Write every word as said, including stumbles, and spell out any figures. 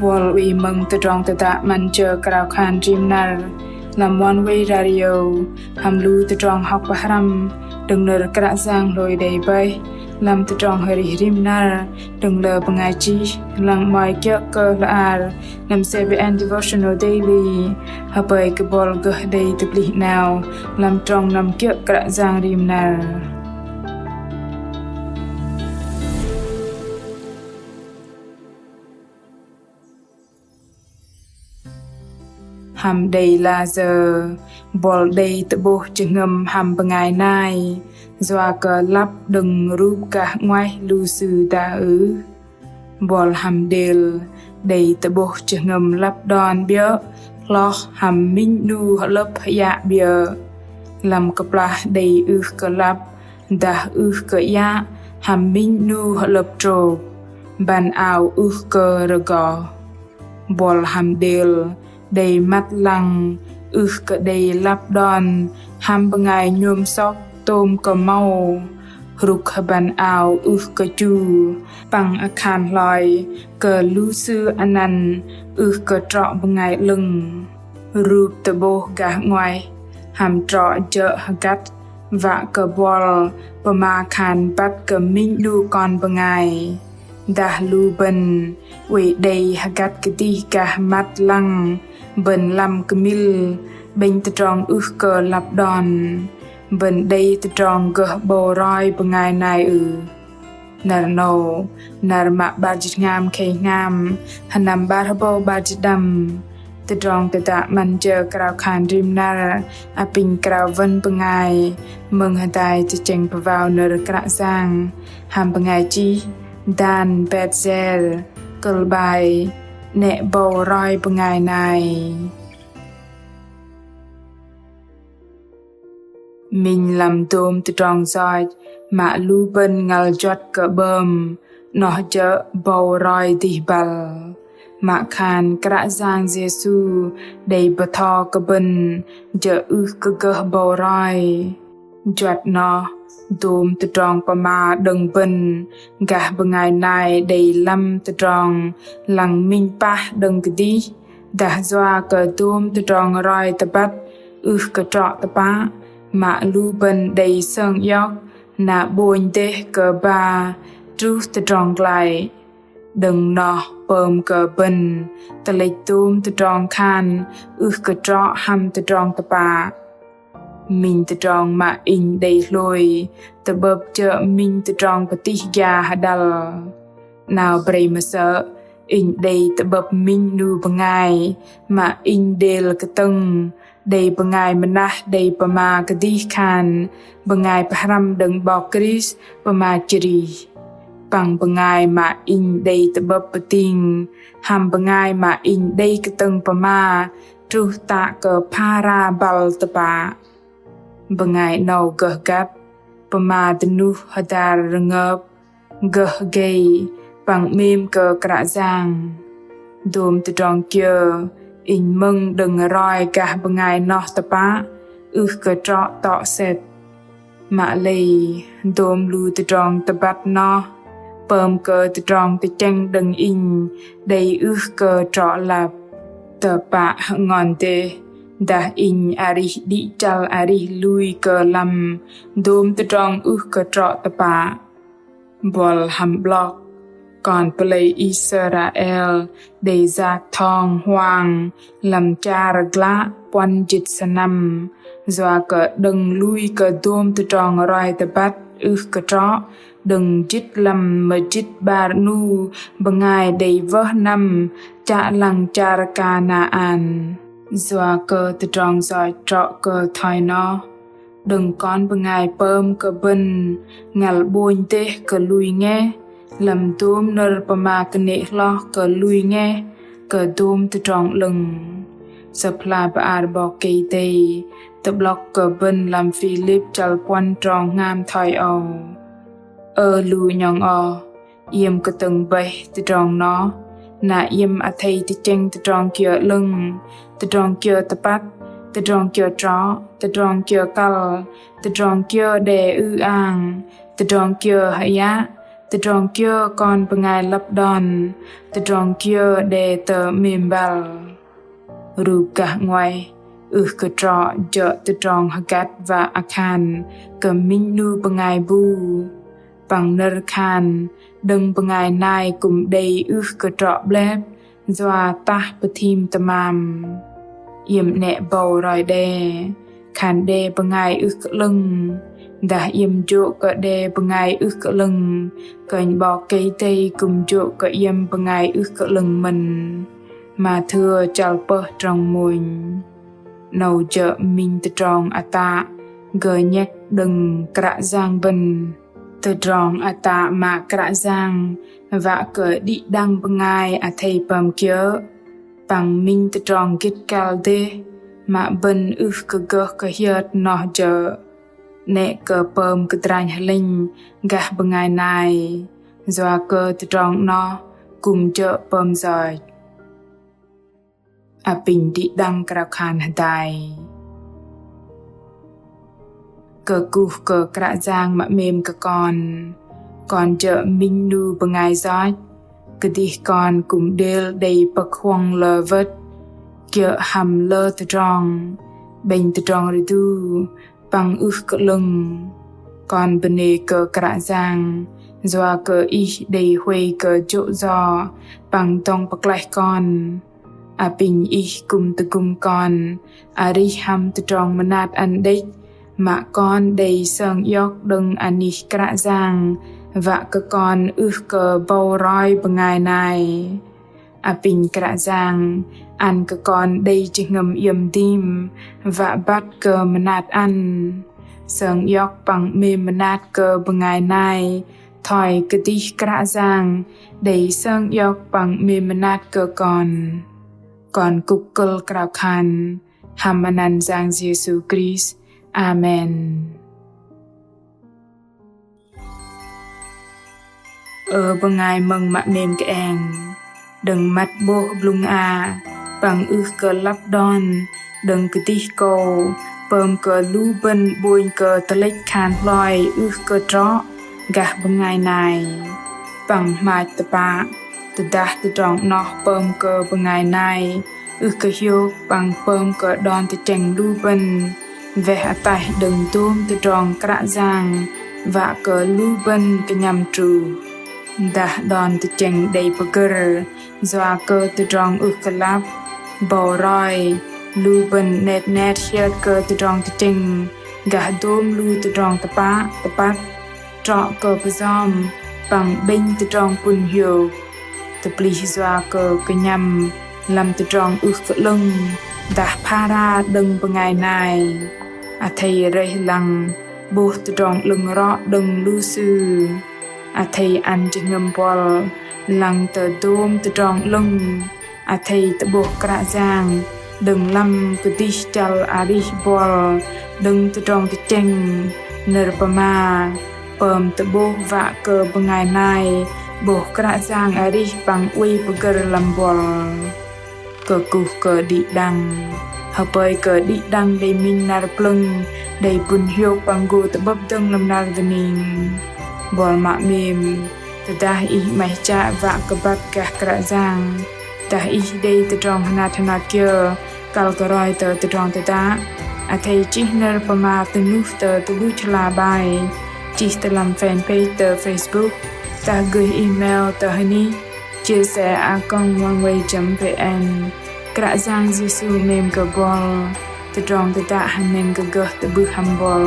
Buăl oei mơ̆ng tơdrong tơdă 'Măn Jơ Krao Khan Rim Năr lăm One Way Radio hăm lu tơdrong hŏk pơhrăm đơ̆ng nơ̆r Kră Yang hlôi đei bơih lăm tơdrong arih rim năr đơ̆ng lơ bơngai chih, lăng 'mơ̆i kiơ̆ kơ hla ar lăm CBN Devotional Daily. Hơpơi kơ buăl gơh đei tơplih 'nao lăm trong năm kiơ̆ Kră Yang rim năr. Hăm đei lah sơ̆ buăl đei tơ'bôh jơhngơ̆m hăm bơngai nai yua kơ lăp đơ̆ng rup gah 'nguaih lu sư dah ưh? Buăl hăm đêl đei tơ'bôh jơhngơ̆m lăp đon 'biơ̆ hloh hăm minh 'nu hơ'lơ̆p hơyă 'biơ̆, lăm kơplah đei ưh kơ lăp dah ưh kơ iă hăm minh 'nu hơ'lơ̆p trôk, băn ao ưh kơ rơgoh. Buăl hăm đêl đei măt lăng ưh kơ đei lăp đon hăm bơngai nhôm sŏk tôm kơ mâu, hrŭk hơbăn ao ưh kơ chu, păng akhan hloi kơ lu sư anăn ưh kơ trŏ bơngai 'lơ̆ng. Rup tơ'bôh gah 'nguaih hăm trŏ jơ̆ hơgăt wă kơ buăl pơma khan băt kơ minh 'nu kon bơngai. Dah lu bơ̆n oei đei hơgăt kơdih gah măt lăng bơ̆n lăm kơmil 'bĕnh tơdrong ưh kơ lăp đon, bơ̆n đei tơdrong gơh 'bâu roi bơngai nai ưh? Năr 'nâu, năr mă 'bar jĭt tơhngam khei tơhngam, sơnăm 'bar hơbâu 'bar jĭt pơđăm. Tơdrong tơdă 'Măn Jơ Krao Khan Rim Năr apinh krao wơ̆n bơngai mơ̆ng hơdai tơchĕng pơwao nơ̆r Kră Yang hăm bơngai chih Dan Betzer, kơ̆l bai: 'Nĕ 'bâu roi bơngai nai. Minh lăm dôm tơdrong yoch mă lu bơ̆n ngăl juăt kơ 'bơm, 'noh jơ̆ 'bâu roi dih băl. Mă khan Kră Yang Yêsu đei bơtho kơ bơ̆n jơ̆ ưh kơ gơh 'bâu roi. Juăt 'noh, dôm tơdrong pơma đơ̆ng bơ̆n gah bơngai nai đei lăm tơdrong lăng minh pah đơ̆ng kơdih, dah yua kơ dôm tơdrong roi tơbăt ưh kơ trŏ tơpă, mă lu bơ̆n đei sơng iŏk na 'bônh dêh kơ ba truh tơdrong glăi. Đơ̆ng noh pơm kơ bơ̆n tơlĕch dôm tơdrong khan ưh kơ trŏ hăm tơdrong tơpă. Minh tơdrong mă inh đei hlôi tơ'bơ̆p jơ̆ minh tơdrong pơtih gia hơđăl. 'Nao brei mơsơ̆ inh đei tơ'bơ̆p minh 'nu bơngai mă inh đêl kơtơ̆ng, đei bơngai mơnah đei pơma kơdih khan bơngai pơhrăm đơ̆ng 'Bok Krist pơma chrih. Păng bơngai mă inh đei tơ'bơ̆p pơting hăm bơngai mă inh đei kơtơ̆ng pơma truh tă kơ phara băl tơpă. Bơngai 'nâu gơh găt, pơma dơnuh hơdar rơngơp, gơh gei păng 'mêm kơ Kră Yang. Dôm tơdrong kiơ inh mơ̆ng đơ̆ng roi gah bơngai noh tơpă ưh kơ trŏ tŏ sĕt. Mă lei dôm lu tơdrong tơbăt noh pơm kơ tơdrong tơchĕng đơ̆ng inh đei ưh kơ trŏ lăp. Tơpă hơngon dêh dah inh arih đĭ chăl arih lui kơ lăm dôm tơdrong ưh kơ trŏ tơpă. Buăl hăm 'blŏk kon pơlei Israel đei yak thong huang lăm char glă puăn jĭt sơnăm, yua kơ đơ̆ng lui kơ dôm tơdrong roi tơbăt ưh kơ trŏ đơ̆ng jĭt lăm mơjĭt 'bar 'nu bơngai đei wơh năm chă lăng char Kanaan. Yua kơ tơdrong yoch trŏ kơ thoi noh, đơ̆ng kon bơngai pơm kơ bơ̆n ngăl 'bônh dêh kơ lui ngeh lăm dôm nơ̆r pơma kơnê̆ hloh kơ lui ngeh kơ dôm tơdrong 'lơ̆ng. Sơ̆p hla bơar 'Bok Kei-Dei tơ'blŏk kơ bơ̆n lăm Philip chăl puăn trong tơhngam thoi âu: Ơ lu 'nhŏng oh, iĕm kơtơ̆ng bơih tơdrong noh, na iĕm athei tơchĕng tơdrong kiơ 'lơ̆ng, tơdrong kiơ tơpăt, tơdrong kiơ trŏ, tơdrong kiơ kăl, tơdrong kiơ đe ư-ang, tơdrong kiơ hơyă, Tơdrong kiơ kon bơngai lăp đon, tơdrong kiơ đe tơ 'mêm băl. Rup gah 'nguaih, ưh kơ trŏ jơ̆ tơdrong hơgăt wă akhan kơ minh 'nu bơngai bu. Păng nơ̆r khan đơ̆ng bơngai nai kư̆m đei ưh kơ trŏ 'blep, yua tah pơthim tơmam. Iĕm 'nĕ bâu roi đe, khan đe bơngai ưh kơ 'lơ̆ng. Dah iĕm jô̆ kơ đe bơngai ưh kơ 'lơ̆ng, kơnh 'Bok Kei-Dei kư̆m jô̆ kơ iĕm bơngai ưh kơ 'lơ̆ng mơ̆n. Mathêu chăl pơh trong mônh. 'Nâu jơ̆ minh tơdrong ata gơnhĕk đơ̆ng Kră Yang bơ̆n. Tơdrong ata mă Kră Yang wă kơ đĭ đăng bơngai athei pơm kiơ̆. Păng minh tơdrong gĭt kăl dêh mă bơ̆n ưh kơ gơh kơ hiơt noh jơ̆ 'nĕ kơ pơm kơdranh hơlĕnh gah bơngai nai. Yua kơ tơdrong noh kư̆m jơ̆ pơm yoch. Apinh đĭ đăng krao khan hơdai. Kơkuh kơ Kră Yang mă 'mêm kơ kon. Kon jơ̆ minh 'nu bơngai yoch. Kơdih kon kư̆m đêl đei pơ̆k huŏng lơ wơ̆t, kiơ̆ hăm lơ tơdrong, 'bĕnh tơdrong rơdu, păng ưh kơ 'lơ̆ng. Kon bơnê kơ Kră Yang, yua kơ Ih đei huay kơ jô̆ yo, păng dŏng pơklaih kon. Apinh Ih kư̆m tơgŭm kon arih hăm tơdrong mơnat ăn đĕch, mă kon đei sơng iŏk đơ̆ng anih Kră Yang, wă kơ kon ưh kơ bâu roi bơngai nai. Apinh Kră Yang ăn kơ kon đei jơhngơ̆m iĕm dim, wă băt kơ mơnat ăn. Sơng iŏk păng 'mêm mơnat kơ bơngai nai, thoi kơdih Kră Yang đei sơng iŏk păng 'mêm mơnat kơ kon. Kon kŭk kơ̆l krao khan hăm anăn Yang Yêsu Krist. Amen. Ơ bơngai mơ̆ng mă 'mêm kơeng. Đơ̆ng măt 'bôh blŭng a, păng ưh kơ lăp đon, đơ̆ng kơdih kâu, pơm kơ lu bơ̆n 'bônh kơ tơlĕch khan hloi ưh kơ trŏ gah bơngai nai. Păng hmach tơpă, tơdah tơdrong 'noh pơm kơ bơngai nai ưh kơ hiôk, păng pơm kơ đon tơchĕng lu bơ̆n weh ataih đơ̆ng dôm tơdrong Kră Yang, wă kơ lu bơ̆n kơnhăm truh. Dah đon tơchĕng đei pơgơ̆r yua kơ tơdrong ưh kơ lăp, bâu roi, lu bơ̆n 'net 'net hiơt kơ tơdrong tơchĕng gah dôm lu tơdrong tơpă tơpăt, trŏ kơ pơjom, păng 'bĕnh tơdrong pŭn hiôk. Tơplih yua kơ kơnhăm lăm tơdrong ưh kơ 'lơ̆ng, dah phara đơ̆ng bơngai nai. Athei rơih lăng 'bôh tơdrong 'lơ̆ng rŏ đơ̆ng lu sư. Athei ăn jơhngơ̆m buăl lăng tơ dôm tơdrong 'lơ̆ng. Athei tơ'bôh Kră Yang đơ̆ng lăm kơdih chăl arih buăl đơ̆ng tơdrong tơchĕng. Nơ̆r pơma pơm tơ'bôh wă kơ bơngai nai 'bôh Kră Yang arih păng oei pơgơ̆r lăm buăl. Kơkuh kơ đĭ đăng. Hơpơi kơ đĭ đăng đei minh năr plơ̆ng đei pŭn hiôk păng gô tơ'bơ̆p dơ̆ng lăm năr dơning. Buăl mă 'mêm, tơdah ih 'maih chă wă kơ băt gah Kră Yang, dah ih đei tơdrong hơnat hơnat kiơ kăl kơ roi tơ tơdrong tơdă, athei chih nơ̆r pơma tơnuh tơ tơluch hla bơar, chih tơ lăm fanpage tơ Facebook, dah gơih email tơ hơnih chia sẻ a còng oneway chấm vn. Kră Yang Yêsu 'mêm kơ buăl. Tơdrong tơdă hơnĕng kơ gơh tơ'bưh hăm buăl.